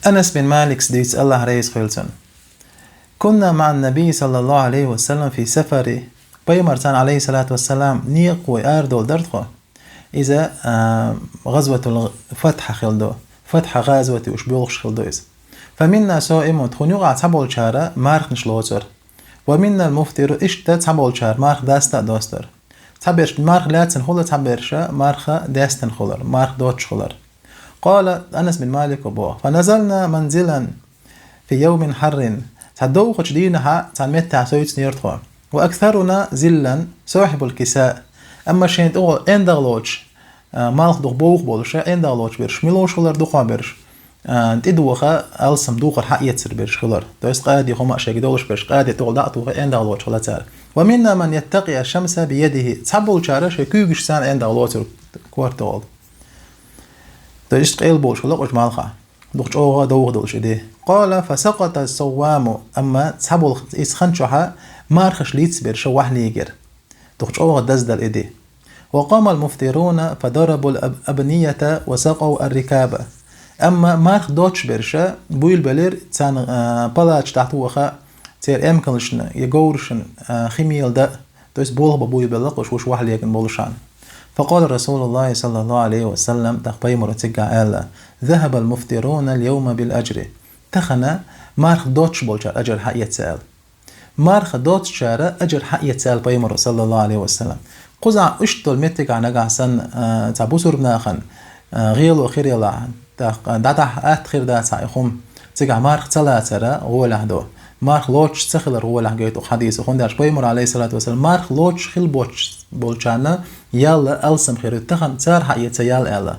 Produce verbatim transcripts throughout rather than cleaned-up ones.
Анас бин Маликс дуьйцу, Аллахь реза хуьлда цунна: «كنا مع النبي صلى الله عليه وسلم في سفر». Пайхамарца, алейхиссалату вассалам, некъахь вай арадолу дара тхо. Иза, а, гӀазватул Фатхьа хилла ду. Фатхьа гӀазават уьш боьлхуш хилла ду иза. «فمنا صائم», тхуна юкъахь цхьаболчара марханаш лоцура. «ومنا المفطر», иштта цхьаболчара марха даста а достура. Цхьаберш марха лаьцна хуьлура, цхьаберш марха даьстина хуьлура, марха доцуш хуьлура. قال, Анас бин Малика боху: «فنزلنا منزلا في يوم حر». Цхьа довхачу дийнахь цхьана меттехь севцинера тхо. «وأكثرنا ظلا صاحب الكساء». Амма шайна тӀехула эндагӀ лоцуш, а, малх дукха бовха болуш, эндагӀ лоцуш берш мила лоцуш хилар, дукхахберш, а, тӀедоха алсам духар хьаэцар берш хилар. То есть къаде хӀума а шайга долуш берш, къаде тӀехула дӀа а тоха, эндагӀ лоцуш хилла цара. «ومنا من يتقي الشمس بيده». Цхьаболчара шайн куьйгашца эндагӀ лоцура корта тӀехула. То есть къел болуш хилла кхуза малхахь. Дукха чӀогӀа довха долуш и ди. «قال: فسقط الصوام». Амма цхьаболу иза хан чохь мархаш лийца берш ваьхьа легира. Дукха чӀогӀа даздала и ди. «وقام المفطرون فضربوا الأب-، الأبنية وسقوا الركاب». Амма марха доцуш берш буьйлабелира, царна, а, палаташ дӀатоха, церан эмкалшна я говрашна, а, хи мела дан, то есть болх бан буьйлабелла кхуза уьш ваьхьа легина болушехь. «فقال رسول الله صلى الله عليه وسلم», тӀаккха пайхамаро цигахь аьлла: «ذهب المفطرون اليوم بالأجر». Тахана марха доцуш болчара ажар хьаэца аьлла. Марха доцучара ажар хьаэца аьлла пайхамаро, саллаллаху Ӏалайхи ва саллам. Кхузахь иштта долу меттигахь нагахь санна, а, цхьа бусурба нахана, а, гӀело хир елахь, тӀаккха дӀадахьа атта хир дац хьан и хӀума, цигахь марха ца лацара гӀолехь ду. Марха лоцуш ца хилар гӀолехь гойту хьадисо, хӀунда аьлча пайхамаро, Ӏалайхиссалату вассалам, марха лоцуш хила боцуш болчарна ял алсам хир ю, тахана цара хьаэца ял аьлла.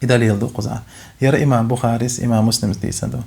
И далил ду кхузахь. Яра имам Бухарис, имам Муслимс дийцина ду.